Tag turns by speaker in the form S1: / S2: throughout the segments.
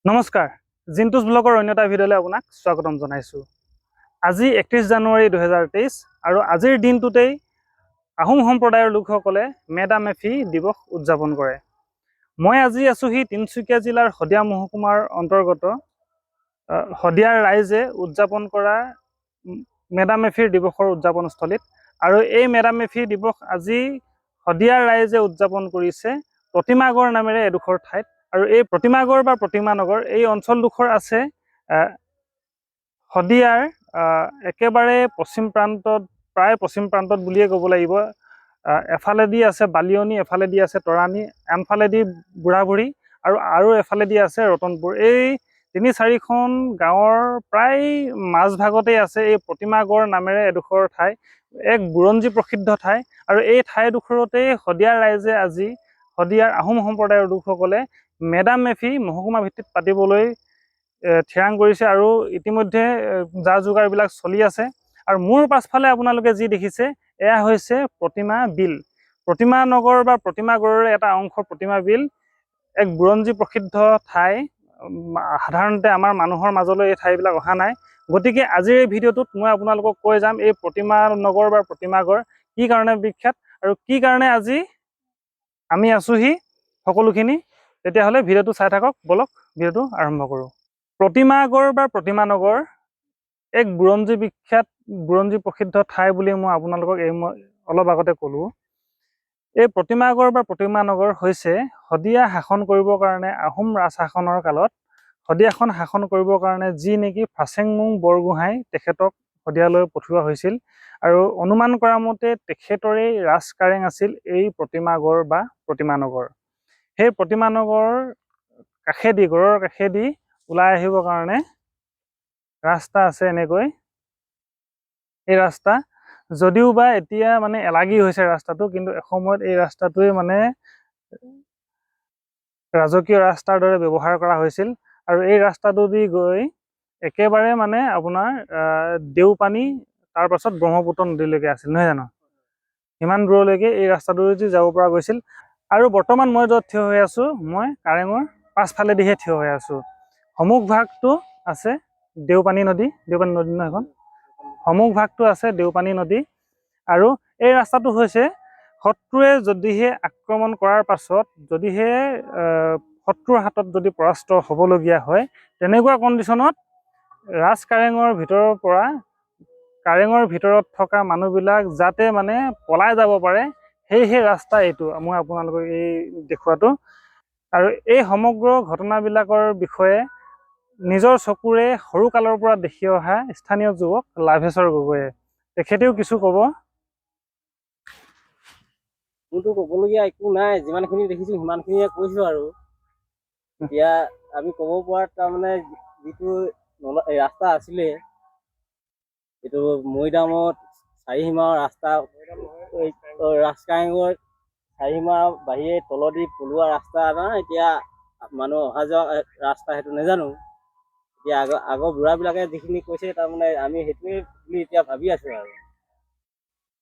S1: নমস্কাৰ, জিন্টুজ ব্লগৰ অন্য এটা ভিডিঅ'লৈ আপোনাক স্বাগতম জনাইছোঁ। আজি 31 জানুৱাৰী 2023 আৰু আজিৰ দিনটোতেই আহোম সম্প্ৰদায়ৰ লোকসকলে মেডাম মেফি দিৱস উদযাপন কৰে। মই আজি আছোহি তিনিচুকীয়া জিলাৰ শদিয়া মহকুমাৰ অন্তৰ্গত শদিয়াৰ ৰাইজে উদযাপন কৰা মেডাম মেফিৰ দিৱসৰ উদযাপনস্থলীত। আৰু এই মেডাম মেফি দিৱস আজি শদিয়াৰ ৰাইজে উদযাপন কৰিছে প্ৰতিমাগড় নামেৰে এডোখৰ ঠাইত। আৰু এই প্ৰতিমাগড় বা প্ৰতিমানগৰ এই অঞ্চলডোখৰ আছে শদিয়াৰ একেবাৰে পশ্চিম প্ৰান্তত, প্ৰায় পশ্চিম প্ৰান্তত বুলিয়ে ক'ব লাগিব। এফালেদি আছে বালিয়নি, এফালেদি আছে তৰাণী, আনফালেদি বুঢ়াবুঢ়ী আৰু এফালেদি আছে ৰতনপুৰ। এই তিনি চাৰিখন গাঁৱৰ প্ৰায় মাজভাগতেই আছে এই প্ৰতিমাগড় নামেৰে এডোখৰ ঠাই, এক বুৰঞ্জী প্ৰসিদ্ধ ঠাই। আৰু এই ঠাইডোখৰতেই শদিয়াৰ ৰাইজে আজি শদিয়াৰ আহোম সম্প্ৰদায়ৰ লোকসকলে মেডাম মেফি মহকুমা ভিত্তিত পাতিবলৈ থিৰাং কৰিছে আৰু ইতিমধ্যে যা যোগাৰবিলাক চলি আছে। আৰু মোৰ পাছফালে আপোনালোকে যি দেখিছে, এয়া হৈছে প্ৰতিমা বিল। প্ৰতিমা নগৰ বা প্ৰতিমা গড়ৰে এটা অংশ প্ৰতিমা বিল, এক বুৰঞ্জী প্ৰসিদ্ধ ঠাই। সাধাৰণতে আমাৰ মানুহৰ মাজলৈ এই ঠাইবিলাক অহা নাই। গতিকে আজিৰ এই ভিডিঅ'টোত মই আপোনালোকক কৈ যাম এই প্ৰতিমা নগৰ বা প্ৰতিমাগড় কি কাৰণে বিখ্যাত আৰু কি কাৰণে আজি আমি আছোহি সকলোখিনি। তেতিয়াহ'লে ভিডিঅ'টো চাই থাকক। ব'লক, ভিডিঅ'টো আৰম্ভ কৰোঁ। প্ৰতিমাগড় বা প্ৰতিমানগৰ এক বুৰঞ্জী বিখ্যাত, বুৰঞ্জী প্ৰসিদ্ধ ঠাই বুলি মই আপোনালোকক এই মই অলপ আগতে ক'লোঁ। এই প্ৰতিমাগড় বা প্ৰতিমানগৰ হৈছে শদিয়া শাসন কৰিবৰ কাৰণে, আহোম ৰাজ শাসনৰ কালত শদিয়াখন শাসন কৰিবৰ কাৰণে যি নেকি ফাচেংমুং বৰগোহাঁই, তেখেতক শদিয়ালৈ পঠিওৱা হৈছিল। আৰু অনুমান কৰা মতে তেখেতৰেই ৰাজকাৰেং আছিল এই প্ৰতিমাগড় বা প্ৰতিমানগৰ। সেই প্ৰতিমানগৰ কাষেদি, গড়ৰ কাষেদি ওলাই আহিবৰ কাৰণে ৰাস্তা আছে এনেকৈ। এই ৰাস্তা যদিও বা এতিয়া মানে এলাগী হৈছে ৰাস্তাটো, কিন্তু এসময়ত এই ৰাস্তাটোৱে মানে ৰাজকীয় ৰাস্তাৰ দৰে ব্যৱহাৰ কৰা হৈছিল। আৰু এই ৰাস্তাটো দি গৈ একেবাৰে মানে আপোনাৰ দেওপানী, তাৰ পাছত ব্ৰহ্মপুত্ৰ নদীলৈকে আছিল, নহয় জানো? সিমান দূৰলৈকে এই ৰাস্তাটোৱেদি যাব পৰা গৈছিল। আৰু বৰ্তমান মই য'ত থিয় হৈ আছোঁ, মই কাৰেঙৰ পাছফালেদিহে থিয় হৈ আছোঁ। সন্মুখ ভাগটো আছে দেওপানী নদী। দেওপানী নদী নহয় সেইখন? সন্মুখ ভাগটো আছে দেওপানী নদী। আৰু এই ৰাস্তাটো হৈছে শত্ৰুৱে যদিহে আক্ৰমণ কৰাৰ পাছত যদিহে শত্ৰুৰ হাতত যদি পৰাস্ত হ'বলগীয়া হয়, তেনেকুৱা কণ্ডিশ্যনত ৰাজকাৰেঙৰ ভিতৰৰ পৰা কাৰেঙৰ ভিতৰত থকা মানুহবিলাক যাতে মানে পলাই যাব পাৰে, সেয়েহে ৰাস্তা এইটো মই আপোনালোকক এই দেখুৱাটো। আৰু এই সমগ্ৰ ঘটনাবিলাকৰ বিষয়ে নিজৰ চকুৰে সৰুকালৰ পৰা দেখি অহা স্থানীয় যুৱক লাভেশ্বৰ গগৈয়ে, তেখেতেও কিছু ক'ব।
S2: মোৰতো ক'বলগীয়া একো নাই। যিমানখিনি দেখিছো সিমানখিনিয়ে কৈছো। আৰু এতিয়া আমি ক'ব পৰাত তাৰমানে যিটো এই ৰাস্তা আছিলে, এইটো মৈদামত চাৰিসীমাৰ ৰাস্তা, এই ৰাজকাৰেঙৰ চাৰিসীমাৰ বাহিৰে তলদি পলোৱা ৰাস্তা না এতিয়া মানুহ অহা যোৱা ৰাস্তা, সেইটো নাজানো। এতিয়া আগৰ বুঢ়াবিলাকে যিখিনি কৈছে, তাৰমানে আমি সেইটোৱে বুলি এতিয়া ভাবি আছো আৰু।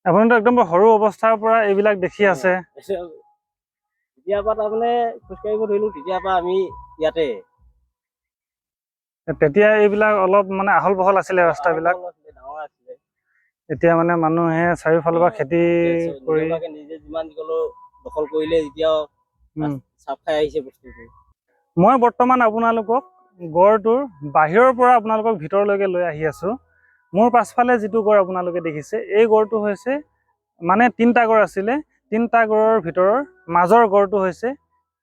S1: আপুনিতো একদম সৰু অৱস্থাৰ পৰা এইবিলাক দেখি আছে।
S2: যেতিয়াৰ পৰা তাৰমানে খোজকাঢ়িব ধৰিলো, তেতিয়াৰ পৰা আমি ইয়াতে।
S1: তেতিয়া এইবিলাক অলপ মানে আহল বহল আছিলে ৰাস্তাবিলাক।
S2: আহল বহল আছিলে, ডাঙৰ আছিলে।
S1: এতিয়া মানে মানুহে চাৰিওফালৰ পৰা খেতি কৰি
S2: নিজাববীয়াকে নিজে যিমান গ'লেও দখল কৰিলে, এতিয়াও চাপ খাই আহিছে বস্তুটো।
S1: মই বৰ্তমান আপোনালোকক গড়টোৰ বাহিৰৰ পৰা আপোনালোকক ভিতৰলৈকে লৈ আহি আছো। মোৰ পাছফালে যিটো গড় আপোনালোকে দেখিছে, এই গড়টো হৈছে মানে তিনিটা গড় আছিলে, তিনিটা গড়ৰ ভিতৰৰ মাজৰ গড়টো হৈছে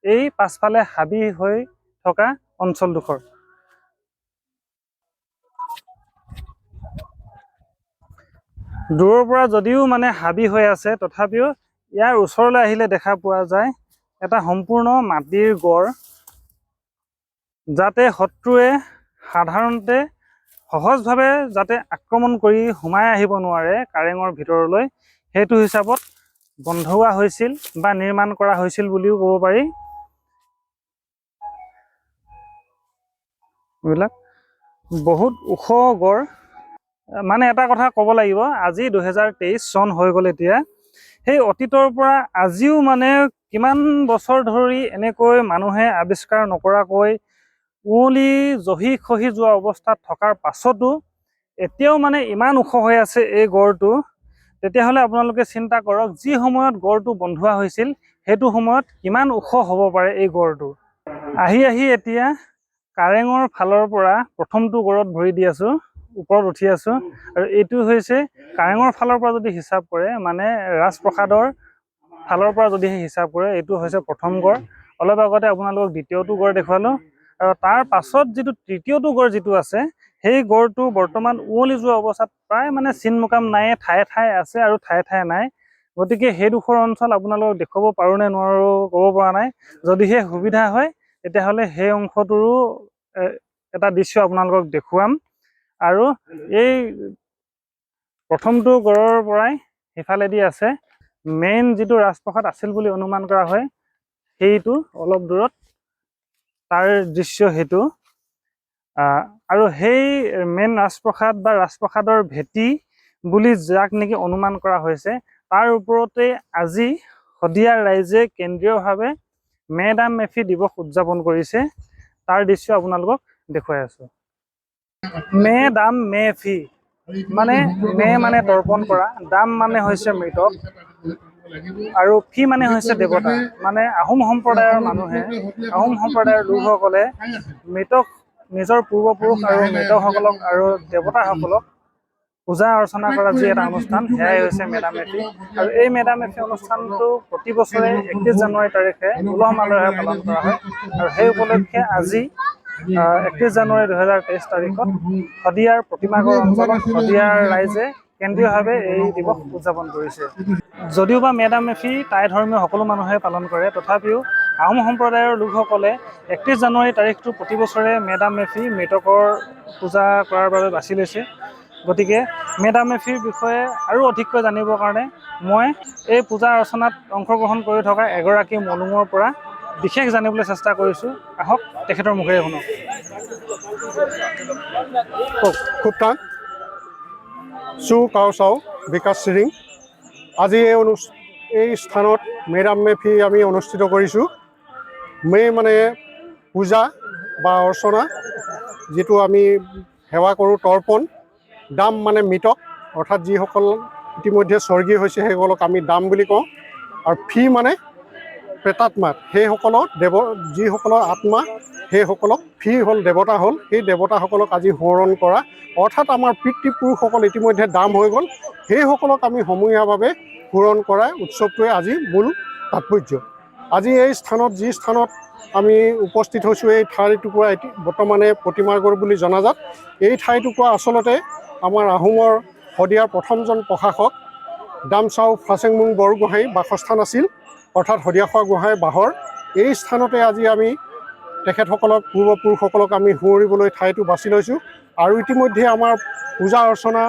S1: এই পাছফালে হাবি হৈ থকা অঞ্চলডোখৰ। দূৰৰ পৰা যদিও মানে হাবি হৈ আছে, তথাপিও ইয়াৰ ওচৰলৈ আহিলে দেখা পোৱা যায় এটা সম্পূৰ্ণ মাটিৰ গড়, যাতে শত্ৰুৱে সাধাৰণতে সহজভাৱে যাতে আক্ৰমণ কৰি সোমাই আহিব নোৱাৰে কাৰেঙৰ ভিতৰলৈ, সেইটো হিচাপত বন্ধোৱা হৈছিল বা নিৰ্মাণ কৰা হৈছিল বুলিও ক'ব পাৰি। এইবিলাক বহুত ওখ গড়। মানে এটা কথা ক'ব লাগিব, আজি 2023 চন হৈ গ'ল এতিয়া। সেই অতীতৰ পৰা আজিও মানে কিমান বছৰ ধৰি এনেকৈ মানুহে আৱিষ্কাৰ নকৰাকৈ কুঁৱলী জহি খহি যোৱা অৱস্থাত থকাৰ পাছতো এতিয়াও মানে ইমান ওখ হৈ আছে এই গড়টো। তেতিয়াহ'লে আপোনালোকে চিন্তা কৰক, যি সময়ত গড়টো বন্ধোৱা হৈছিল, সেইটো সময়ত কিমান ওখ হ'ব পাৰে এই গড়টো। আহি আহি এতিয়া কাৰেঙৰ ফালৰ পৰা প্ৰথমটো গড়ত ভৰি দি আছোঁ, ওপৰত উঠি আছোঁ। আৰু এইটো হৈছে কাৰেঙৰ ফালৰ পৰা যদি হিচাপ কৰে, মানে ৰাজপ্ৰসাদৰ ফালৰ পৰা যদিহে হিচাপ কৰে, এইটো হৈছে প্ৰথম গড়। অলপ আগতে আপোনালোকক দ্বিতীয়টো গড় দেখুৱালোঁ আৰু তাৰ পাছত যিটো তৃতীয়টো গড় যিটো আছে, সেই গড়টো বৰ্তমান উৱলি যোৱা অৱস্থাত, প্ৰায় মানে চিন মোকাম নাই, ঠায়ে ঠায়ে আছে আৰু ঠায়ে ঠায়ে নাই। গতিকে সেইডোখৰ অঞ্চল আপোনালোকক দেখুৱাব পাৰোঁ নে নোৱাৰোঁ ক'ব পৰা নাই। যদিহে সুবিধা হয়, তেতিয়াহ'লে সেই অংশটোৰো এটা দৃশ্য আপোনালোকক দেখুৱাম। আৰু এই প্ৰথমটো গড়ৰ পৰাই সিফালেদি আছে মেইন যিটো ৰাজপ্ৰসাদ আছিল বুলি অনুমান কৰা হয়, সেইটো অলপ দূৰত তাৰ দৃশ্য সেইটো। আৰু সেই মেইন ৰাজপ্ৰসাদ বা ৰাজপ্ৰসাদৰ ভেটি বুলি যাক নেকি অনুমান কৰা হৈছে, তাৰ ওপৰতে আজি শদিয়াৰ ৰাইজে কেন্দ্ৰীয়ভাৱে মে ডাম মেফি দিৱস উদযাপন কৰিছে। তাৰ দৃশ্য আপোনালোকক দেখুৱাই আছোঁ। মে ডাম মে ফি মানে মে মানে তৰ্পণ কৰা, ডাম মানে হৈছে মৃতক আৰু ফি মানে হৈছে দেৱতা। মানে আহোম সম্প্ৰদায়ৰ মানুহে, আহোম সম্প্ৰদায়ৰ লোকসকলে মৃতক, নিজৰ পূৰ্বপুৰুষ আৰু মৃতকসকলক আৰু দেৱতাসকলক পূজা অৰ্চনা কৰা যি এটা অনুষ্ঠান, সেয়াই হৈছে মেডাম মেফি। আৰু এই মেডাম মেফি অনুষ্ঠানটো প্ৰতি বছৰে 31 জানুৱাৰী তাৰিখে উলহ মালহেৰে পালন কৰা হয়। আৰু সেই উপলক্ষে আজি 31 জানুৱাৰী 2023 তাৰিখত শদিয়াৰ প্ৰতিমাগড় অঞ্চলত শদিয়াৰ ৰাইজে কেন্দ্ৰীয়ভাৱে এই দিৱস উদযাপন কৰিছে। যদিওবা মেডাম মেফি টাই ধৰ্মীয় সকলো মানুহে পালন কৰে, তথাপিও আহোম সম্প্ৰদায়ৰ লোকসকলে 31 জানুৱাৰী তাৰিখটো প্ৰতি বছৰে মেডাম মেফি মৃতকৰ পূজা কৰাৰ বাবে বাছি লৈছে। গতিকে মেডাম মেফিৰ বিষয়ে আৰু অধিককৈ জানিবৰ কাৰণে মই এই পূজা অৰ্চনাত অংশগ্ৰহণ কৰি থকা এগৰাকী মলুঙৰ পৰা বিশেষ জানিবলৈ চেষ্টা কৰিছোঁ। আহক, তেখেতৰ মুখেৰে শুনক। কওক।
S3: খুবটাং চু কাও চাও বিকাশ চিৰিং। আজি এই স্থানত মেডাম মেফি আমি অনুষ্ঠিত কৰিছোঁ। মে মানে পূজা বা অৰ্চনা, যিটো আমি সেৱা কৰোঁ তৰ্পণ। দাম মানে মৃতক, অৰ্থাৎ যিসকল ইতিমধ্যে স্বৰ্গীয় হৈছে, সেইসকলক আমি দাম বুলি কওঁ। আৰু ফি মানে প্ৰেতাত্মা, সেইসকলক দেৱ, যিসকলৰ আত্মা, সেইসকলক ফি হ'ল দেৱতা হ'ল। সেই দেৱতাসকলক আজি সোঁৱৰণ কৰা, অৰ্থাৎ আমাৰ পিতৃপুৰুষসকল ইতিমধ্যে দাম হৈ গ'ল, সেইসকলক আমি সমূহীয়াভাৱে সোঁৱৰণ কৰা উৎসৱটোৱে আজি মূল তাৎপৰ্য। আজি এই স্থানত, যি স্থানত আমি উপস্থিত হৈছোঁ, এই ঠাইটুকুৰা বৰ্তমানে প্ৰতিমাগড় বুলি জনাজাত। এই ঠাইটুকুৰা আচলতে আমাৰ আহোমৰ শদিয়াৰ প্ৰথমজন প্ৰশাসক দামচাও ফাচেংমুং বৰগোহাঁই বাসস্থান আছিল, অৰ্থাৎ শদিয়াখোৱা গোহাঁই বাহৰ। এই স্থানতে আজি আমি তেখেতসকলক, পূৰ্বপুৰুষসকলক আমি সোঁৱৰিবলৈ ঠাইটো বাছি লৈছোঁ। আৰু ইতিমধ্যে আমাৰ পূজা অৰ্চনা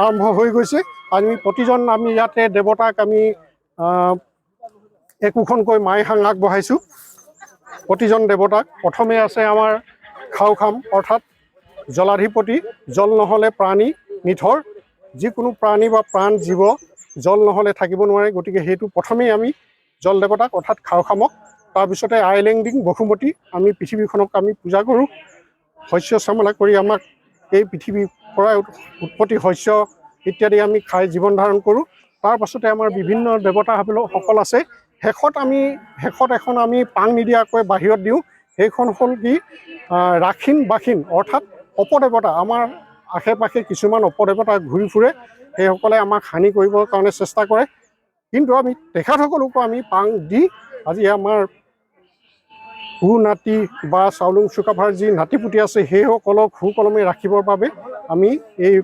S3: আৰম্ভ হৈ গৈছে। আমি প্ৰতিজন আমি ইয়াতে দেৱতাক আমি একোখনকৈ মাইহাং আগবঢ়াইছোঁ প্ৰতিজন দেৱতাক। প্ৰথমে আছে আমাৰ খাও খাম, অৰ্থাৎ জলাধিপতি। জল নহ'লে প্ৰাণী নিথৰ, যিকোনো প্ৰাণী বা প্ৰাণ জীৱ জল নহ'লে থাকিব নোৱাৰে। গতিকে সেইটো প্ৰথমেই আমি জল দেৱতাক, অৰ্থাৎ খাও খামক। তাৰপিছতে আইলেংডিং বসুমতী, আমি পৃথিৱীখনক আমি পূজা কৰোঁ। শস্য শ্যামলা কৰি আমাক এই পৃথিৱীৰ পৰাই উৎপত্তি, শস্য ইত্যাদি আমি খাই জীৱন ধাৰণ কৰোঁ। তাৰপাছতে আমাৰ বিভিন্ন দেৱতাসকল আছে। শেষত এখন আমি পাং নিদিয়াকৈ বাহিৰত দিওঁ। সেইখন হ'ল কি, ৰাখিন বাখিন, অৰ্থাৎ অপদেৱতা। আমাৰ আশে পাশে কিছুমান অপদেৱতা ঘূৰি ফুৰে, সেইসকলে আমাক হানি কৰিবৰ কাৰণে চেষ্টা কৰে। কিন্তু আমি তেখেতসকলকো আমি পাং দি আজি আমাৰ সু নাতি বা চাউলুং চুকাফাৰ যি নাতি পুতি আছে, সেইসকলক সুকলমে ৰাখিবৰ বাবে আমি এই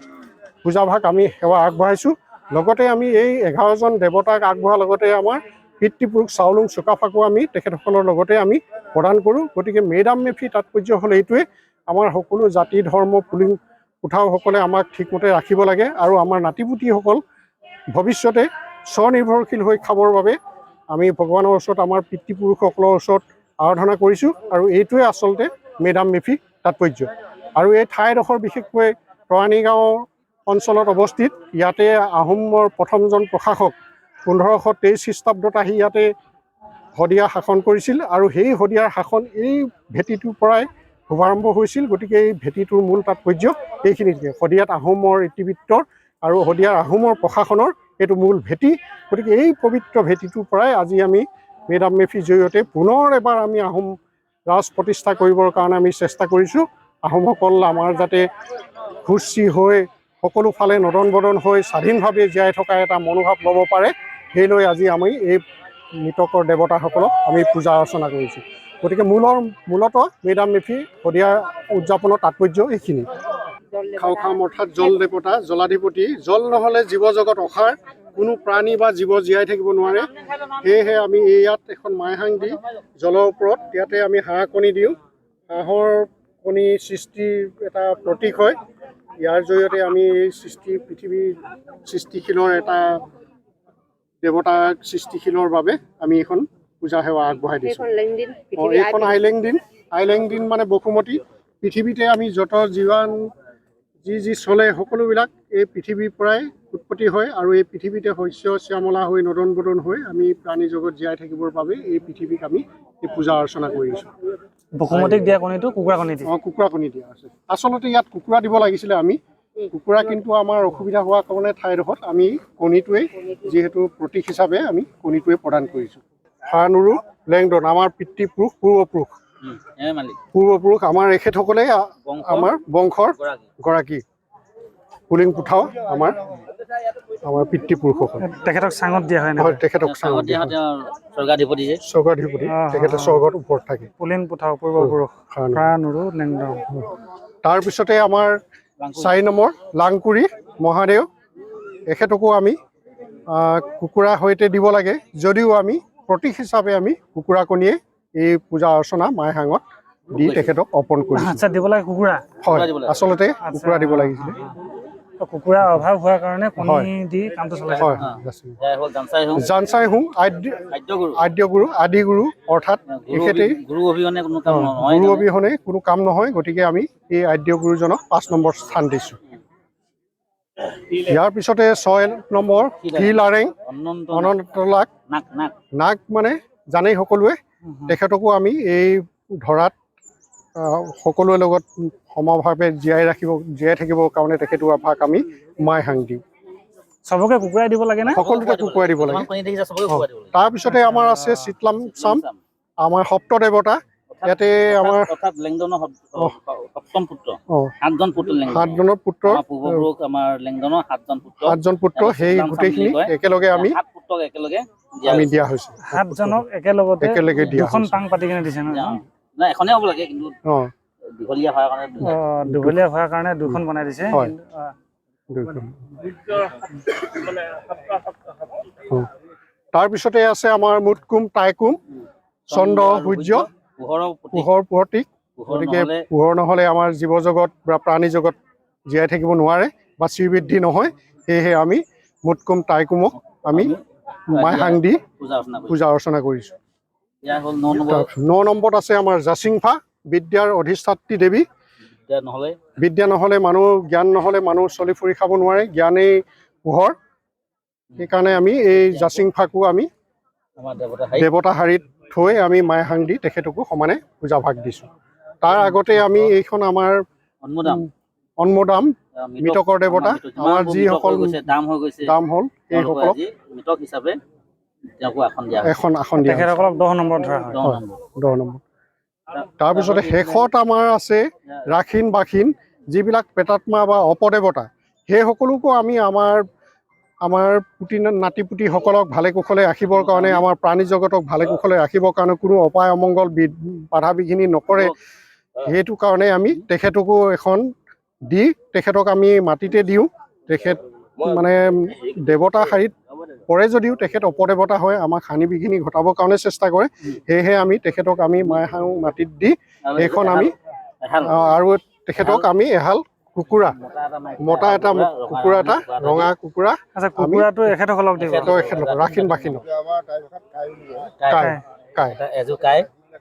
S3: পূজাভাগ আমি সেৱা আগবঢ়াইছোঁ। লগতে আমি এই 11জন দেৱতাক আগবঢ়োৱাৰ লগতে আমাৰ পিতৃপুৰুষ চাউলুং চুকাফাকো আমি তেখেতসকলৰ লগতে আমি প্ৰদান কৰোঁ। গতিকে মেডাম মেফি তাৎপৰ্য হ'ল এইটোৱে, আমাৰ সকলো জাতি ধৰ্ম পুলিং কোঠাওসকলে আমাক ঠিকমতে ৰাখিব লাগে আৰু আমাৰ নাতি পুতিসকল ভৱিষ্যতে স্বনিৰ্ভৰশীল হৈ খাবৰ বাবে আমি ভগৱানৰ ওচৰত, আমাৰ পিতৃপুৰুষসকলৰ ওচৰত আৰাধনা কৰিছোঁ। আৰু এইটোৱে আচলতে মেডাম মেফি তাৎপৰ্য। আৰু এই ঠাইডোখৰ বিশেষকৈ তৰাণী গাঁৱৰ অঞ্চলত অৱস্থিত। ইয়াতে আহোমৰ প্ৰথমজন প্ৰশাসক 1523 খ্ৰীষ্টাব্দত আহি ইয়াতে শদিয়া শাসন কৰিছিল আৰু সেই শদিয়াৰ শাসন এই ভেটিটোৰ পৰাই শুভাৰম্ভ হৈছিল। গতিকে এই ভেটিটোৰ মূল তাৎপৰ্য এইখিনিতে। শদিয়াত আহোমৰ ইতিবৃত্তৰ আৰু শদিয়াৰ আহোমৰ প্ৰশাসনৰ এইটো মূল ভেটি। গতিকে এই পবিত্ৰ ভেটিটোৰ পৰাই আজি আমি মেডাম মেফিৰ জৰিয়তে পুনৰ এবাৰ আমি আহোম ৰাজ প্ৰতিষ্ঠা কৰিবৰ কাৰণে আমি চেষ্টা কৰিছোঁ। আহোমসকল আমাৰ যাতে সুস্থি হৈ সকলো ফালে নদন বদন হৈ স্বাধীনভাৱে জীয়াই থকা এটা মনোভাৱ ল'ব পাৰে, সেই লৈ আজি আমি এই মৃতকৰ দেৱতাসকলক আমি পূজা অৰ্চনা কৰিছোঁ। গতিকে মূলতঃ মেডাম মেফি শদিয়া উদযাপনৰ তাৎপৰ্য এইখিনি। খাওখাম অৰ্থাৎ জল দেৱতা, জলাধিপতি। জল নহ'লে জীৱ জগত অসাৰ, কোনো প্ৰাণী বা জীৱ জীয়াই থাকিব নোৱাৰে। সেয়েহে আমি এই ইয়াত এখন মাইহাং দি জলৰ ওপৰত ইয়াতে আমি হাঁহ কণী দিওঁ। হাঁহৰ কণী সৃষ্টিৰ এটা প্ৰতীক হয়। ইয়াৰ জৰিয়তে আমি এই সৃষ্টি পৃথিৱীৰ সৃষ্টিশীলৰ এটা দেৱতা সৃষ্টিশীলৰ বাবে আমি এইখন পূজা সেৱা আগবঢ়াই দিছোঁ।
S4: সেইখন লেংদিন।
S3: অঁ, এইখন আইলেংদিন। আইলেংদিন মানে বসুমতী। পৃথিৱীতে আমি যত জীৱন যি যি চলে, সকলোবিলাক এই পৃথিৱীৰ পৰাই উৎপত্তি হয় আৰু এই পৃথিৱীতে শস্য শ্যামলা হৈ নদন বদন হৈ আমি প্ৰাণী জগত জীয়াই থাকিবৰ বাবে এই পৃথিৱীক আমি এই পূজা অৰ্চনা কৰিছোঁ।
S1: বসুমতীক দিয়া কণীটো কুকুৰা কণী দি?
S3: অঁ, কুকুৰা কণী দিয়া আছে। আচলতে ইয়াত কুকুৰা দিব লাগিছিলে আমি কুকুৰা, কিন্তু আমাৰ অসুবিধা হোৱাৰ কাৰণে ঠাইডোখৰত আমি কণীটোৱেই, যিহেতু প্ৰতীক হিচাপে আমি কণীটোৱে প্ৰদান কৰিছোঁ। ফানুৰু লেংডন আমাৰ পিতৃপুৰুষ, পূৰ্বপুৰুষ।
S2: মালিক।
S3: পূৰ্বপুৰুষ আমাৰ এখেতসকলেই আমাৰ বংশৰ
S2: গৰাকী।
S3: গৰাকী। পুলিং পুঠাও আমাৰ আমাৰ পিতৃপুৰুষসকল।
S1: তেখেতক চাঙত দিয়া হয়
S3: হয়।
S1: নে?
S3: তেখেতক চাঙত দিয়া হয়।
S2: তেওঁৰ স্বৰ্গাধিপতি যে।
S3: স্বৰ্গাধিপতি। তেখেতে স্বৰ্গত ওপৰত থাকে।
S1: পুলিন পুঠাও, পূৰ্বপুৰুষ।
S3: ফানুৰু।
S1: প্ৰাণুৰু লেংডং।
S3: তাৰপিছতে আমাৰ 4 নম্বৰ লাংকুৰি মহাদেৱ। এখেতকো আমি কুকুৰা সৈতে দিব লাগে যদিও আমি প্ৰতীক হিচাপে আমি কুকুৰা কণীয়ে এই পূজা অৰ্চনা মাইহাঙত দি তেখেতক অৰ্পণ কৰিছোঁ।
S1: আচ্ছা, দিব লাগে কুকুৰা?
S3: হয়,
S2: দিব লাগে।
S3: আচলতে কুকুৰা দিব লাগিছিলে।
S1: তো কুকুৰা অভাৱ হোৱাৰ কাৰণে কণী
S3: হয়।
S1: দি কামটো চলাইছে।
S3: হয়।
S2: এয়া হ'ল জানচাই হোম।
S3: জানচাই হুং আদ্য
S2: আদ্য গুৰু।
S3: আদ্য গুৰু, আদি গুৰু, অৰ্থাৎ তেখেতেই
S2: গুৰু অবিহনে কোনো কাম নহয়।
S3: গুৰু অবিহনে কোনো কাম নহয়। গতিকে আমি এই আদ্য গুৰুজনক 5 নম্বৰ স্থান দিছোঁ। ইয়াৰ পিছতে 6 নম্বৰ শিলাৰেং।
S2: অনন্ত।
S3: অনন্তলাক।
S2: নাক, নাক।
S3: নাগ মানে জানেই সকলোৱে। তেখেতকো আমি এই ধৰাত সকলোৰে লগত সমভাৱে জীয়াই থাকিবৰ কাৰণে তেখেতো আভাক আমি মাইহাং দিওঁ।
S1: চবকে কুকুৰাই দিব লাগে নে?
S3: সকলোতে কুকুৰাই দিব লাগে।
S2: যিমান কণী দেখিছা, চবকে কুকুৰা দিব লাগে।
S3: তাৰপিছতে আমাৰ আছে চিতলাম চাম, আমাৰ সপ্ত দেৱতা। ইয়াতে আমাৰ
S2: অৰ্থাৎ লেংডনৰ সপ্তম পুত্ৰ। সাতজন পুত্ৰ লেংডনৰ।
S3: সাতজনৰ পুত্ৰ।
S2: আমাৰ পূৰ্বপুৰুষ, আমাৰ লেংডনৰ সাতজন পুত্ৰ।
S3: সাতজন পুত্ৰ, সেই
S2: চিতলাম চাম
S3: গোটেইখিনি
S2: বুলি কয়।
S3: একেলগে আমি
S2: সাত পুত্ৰক একেলগে দিয়া
S3: আমি
S2: হৈছে।
S3: দিয়া হৈছে।
S1: সাতজনক একেলগতে
S3: একেলগে দিয়া
S1: দুখন
S3: হৈছে।
S1: পাং পাতি কিনে দিছে ন?
S2: নাই, এখনেই হ'ব লাগে, কিন্তু দীঘলীয়া হোৱাৰ কাৰণে দুখন।
S1: দীঘলীয়া হোৱাৰ কাৰণে দুখন বনাই দিছে।
S3: হয়।
S1: কিন্তু,
S3: দুখন। তাৰপিছতে আছে আমাৰ মুটকুম টাইকুম, চন্দ্ৰ সূৰ্য।
S2: পোহৰৰ প্ৰতীক।
S3: পোহৰ প্ৰতীক।
S2: পোহৰ
S3: গতিকে
S2: নহ'লে
S3: পোহৰ নহ'লে আমাৰ জীৱ জগত বা প্ৰাণী জগত জীয়াই থাকিব নোৱাৰে বা শ্ৰীবৃদ্ধি নহয়। সেয়েহে আমি মুটকুম টাইকুমক আমি মাইহাং দি
S2: পূজা অৰ্চনা কৰিছোঁ।
S3: পূজা অৰ্চনা কৰিছোঁ।
S2: এয়া হ'ল 9 নম্বৰ।
S3: তাৰপিছত 9 নম্বৰত আছে আমাৰ জাচিংফা, বিদ্যাৰ অধিষ্ঠাত্ৰী দেৱী।
S2: বিদ্যা নহ'লে
S3: বিদ্যা নহ'লে মানুহ, জ্ঞান নহ'লে মানুহ চলি ফুৰি খাব নোৱাৰে। জ্ঞানেই পোহৰ। সেইকাৰণে আমি এই জাচিংফাকো আমি
S2: আমাৰ দেৱতা হাৰি
S3: দেৱতা শাৰীত থৈ আমি মাইহাং দি তেখেতকো সমানে পূজা ভাগ দিছোঁ। তাৰ আগতে আমি এইখন আমাৰ
S2: অন্মদাম।
S3: অন্মদাম, মৃতকৰ দেৱতা। আমাৰ
S2: যিমানবোৰ মৃতক
S3: যিসকল
S2: হৈ গৈছে, দাম হৈ গৈছে,
S3: দাম হ'ল,
S2: তেওঁলোকক
S3: সেইসকলক
S2: আজি মৃতক হিচাপে তেওঁকো আসন দিয়া হৈছে।
S3: এখন আসন দিয়া হৈছে।
S1: তেখেতসকলক 10 নম্বৰত ধৰা হয়।
S2: 10
S3: হয়।
S2: নম্বৰ।
S3: 10 নম্বৰ। তাৰপিছতে শেষত আমাৰ আছে ৰাখিন বাখিন, যিবিলাক প্ৰেতাত্মা বা অপদেৱতা, সেই সকলোকো আমি আমাৰ আমাৰ পুতি নাতি পুতিসকলক ভালে কুশলে ৰাখিবৰ কাৰণে, আমাৰ প্ৰাণী জগতক ভালে কুশলে ৰাখিবৰ কাৰণে, কোনো অপায় অমংগল বাধা বিঘিনি নকৰে, সেইটো কাৰণে আমি তেখেতকো এখন দি তেখেতক আমি মাটিতে দিওঁ। তেখেত মানে দেৱতা শাৰীত পৰে যদিও তেখেত অপদেৱতা হয়, আমাক হানি বিঘিনি ঘটাবৰ কাৰণে চেষ্টা কৰে। সেয়েহে আমি তেখেতক আমি মাইহাং মাটিত দি
S2: আৰু
S3: এইখন আমি
S2: এহাল
S3: আৰু তেখেতক আমি এহাল কুকুৰা,
S2: মতা এটা মাইকী,
S3: মতা এটা কুকুৰা এটা, ৰঙা কুকুৰা।
S1: আচ্ছা, কুকুৰাটো এখেতসকলক দিব?
S3: তেখেতক ৰাখিন বাখিনক
S2: কাই।
S3: কাই কাই
S2: এটা এযোৰ কাই।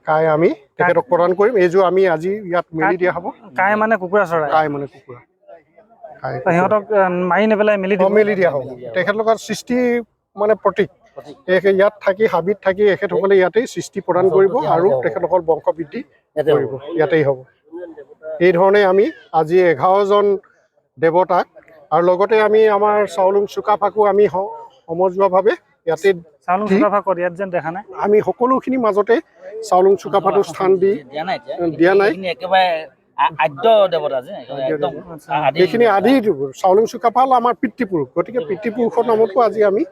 S3: কাই আমি তেখেতক প্ৰদান কৰিম। এইযোৰ আমি আজি ইয়াত মেলি দিয়া হ'ব।
S1: কাই মানে কুকুৰা চৰাই?
S3: কাই মানে কুকুৰা, কাই।
S1: তো সিহঁতক মাৰি নেপেলাই মেলি দিব?
S3: মেলি দিয়া হ'ব। তেখেতলোকৰ সৃষ্টি মানে প্ৰতীক।
S2: প্ৰতীক।
S3: সেয়েহে ইয়াত থাকি, হাবিত থাকি এখেতসকলে ইয়াতেই সৃষ্টি প্ৰদান কৰিব আৰু তেখেতসকল বংশ বৃদ্ধি
S2: ইয়াতে
S3: কৰিব, ইয়াতেই হ'ব। এই ধৰণে আমি আজি 11জন দেৱতাক আৰু লগতে আমি আমাৰ চাউলুং চুকাফাকো আমি সমজুৱাভাৱে ইয়াতে
S1: চাউলুং চুকাফা ক'ত ইয়াত যেন দেখা নাই?
S3: আমি সকলোখিনিৰ মাজতে চাউলুং চুকাফাটো স্থান দি
S4: দিয়া নাই এতিয়া।
S3: দিয়া নাই।
S4: এইখিনি একেবাৰে আদ্য দেৱতা যে একদম আদি।
S3: এইখিনি আদি চাউলুং চুকাফা হ'ল আমাৰ পিতৃপুৰুষ, গতিকে পিতৃপুৰুষৰ নামতো আজি আমি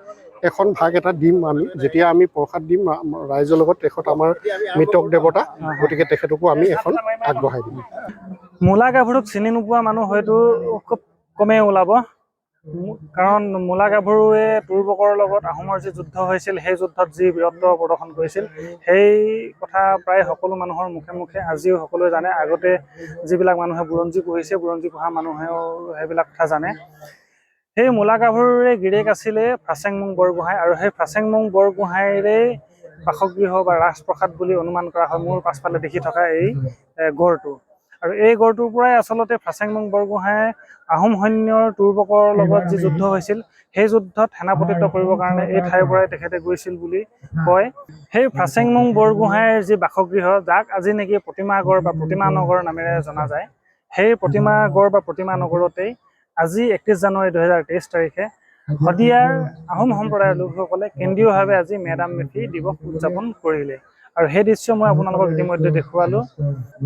S3: এখন ভাগ এটা দিম। আমি যেতিয়া আমি প্ৰসাদ দিম ৰাইজৰ লগত, তেখেত আমাৰ মৃতক দেৱতা, গতিকে তেখেতকো আমি এখন আগবঢ়াই দিম।
S1: মূলা গাভৰুক চিনি নোপোৱা মানুহ হয়তো খুব কমেই ওলাব, কাৰণ মূলা গাভৰুৱে তুৰ্বকৰ লগত আহোমৰ যি যুদ্ধ হৈছিল, সেই যুদ্ধত যি বীৰত্ব প্ৰদৰ্শন কৰিছিল, সেই কথা প্ৰায় সকলো মানুহৰ মুখে মুখে আজিও সকলোৱে জানে। আগতে যিবিলাক মানুহে বুৰঞ্জী পঢ়িছে, বুৰঞ্জী পঢ়া মানুহেও সেইবিলাক কথা জানে। সেই মূলা গাভৰুৰে গিৰিয়েক আছিলে ফ্ৰাচেংমুং বৰগোহাঁই, আৰু সেই ফ্ৰাচেংমুং বৰগোহাঁইৰে বাসগৃহ বা ৰাজপ্ৰসাদ বুলি অনুমান কৰা হয় মোৰ পাছফালে দেখি থকা এই গড়টো। আৰু এই গড়টোৰ পৰাই আচলতে ফ্ৰাচেংমুং বৰগোহাঁয়ে আহোম সৈন্যৰ তুৰ্বকৰ লগত যি যুদ্ধ হৈছিল, সেই যুদ্ধত সেনাপতিত্ব কৰিবৰ কাৰণে এই ঠাইৰ পৰাই তেখেতে গৈছিল বুলি কয়। সেই ফ্ৰাচেংমুং বৰগোহাঁইৰ যি বাসগৃহ, যাক আজি নেকি প্ৰতিমাগড় বা প্ৰতিমা নগৰ নামেৰে জনা যায়, সেই প্ৰতিমাগড় বা প্ৰতিমা নগৰতেই আজি 31 জানুৱাৰী 2023 তাৰিখে শদিয়াৰ আহোম সম্প্ৰদায়ৰ লোকসকলে কেন্দ্ৰীয়ভাৱে আজি মেডাম মেফি দিৱস উদযাপন কৰিলে। আৰু সেই দৃশ্য মই আপোনালোকক ইতিমধ্যে দেখুৱালোঁ।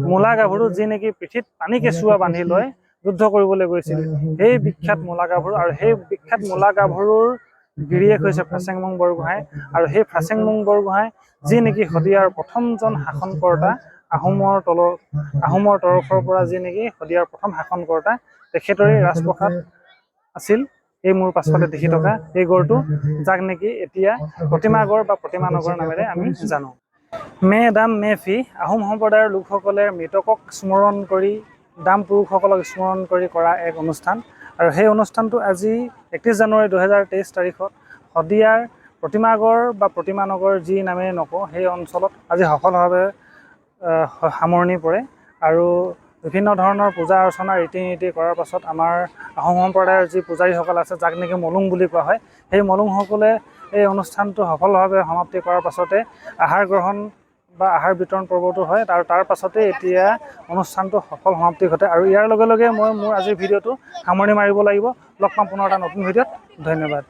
S1: মূলা গাভৰু, যি নেকি পিঠিত পানী কেঁচুৱা বান্ধি লৈ যুদ্ধ কৰিবলৈ গৈছিল, সেই বিখ্যাত মূলা গাভৰু। আৰু সেই বিখ্যাত মূলা গাভৰুৰ গিৰিয়েক হৈছে ফ্ৰাচেংমুং বৰগোহাঁই। আৰু সেই ফ্ৰাচেংমুং বৰগোহাঁই, যি নেকি শদিয়াৰ প্ৰথমজন শাসনকৰ্তা, আহোমৰ তৰফৰ পৰা যি নেকি শদিয়াৰ প্ৰথম শাসনকৰ্তা, তেখেতৰে ৰাজপ্ৰসাদ আছিল এই মোৰ পাছফালে দেখি থকা এই গড়টো, যাক নেকি এতিয়া প্ৰতিমাগড় বা প্ৰতিমা নগৰ নামেৰে আমি জানো। মে ডাম মে ফি আহোম সম্প্ৰদায়ৰ লোকসকলে মৃতকক স্মৰণ কৰি, দাম পুৰুষসকলক স্মৰণ কৰি কৰা এক অনুষ্ঠান। আৰু সেই অনুষ্ঠানটো আজি 31 জানুৱাৰী 2023 তাৰিখত শদিয়াৰ প্ৰতিমাগড় বা প্ৰতিমা নগৰ যি নামেৰে নকওঁ, সেই অঞ্চলত আজি সফলভাৱে সামৰণি পৰে। আৰু বিভিন্ন ধৰণৰ পূজা অৰ্চনা ৰীতি নীতি কৰাৰ পাছত আমাৰ আহোম সম্প্ৰদায়ৰ যি পূজাৰীসকল আছে, যাক নেকি মলুং বুলি কোৱা হয়, সেই মলুংসকলে এই অনুষ্ঠানটো সফলভাৱে সমাপ্তি কৰাৰ পাছতে আহাৰ গ্ৰহণ বা আহাৰ বিতৰণ পৰ্বটো হয়, আৰু তাৰ পাছতে এতিয়া অনুষ্ঠানটো সফল সমাপ্তি ঘটে। আৰু ইয়াৰ লগে লগে মই মোৰ আজিৰ ভিডিঅ'টো সামৰণি মাৰিব লাগিব। লগ পাম পুনৰ এটা নতুন ভিডিঅ'ত। ধন্যবাদ।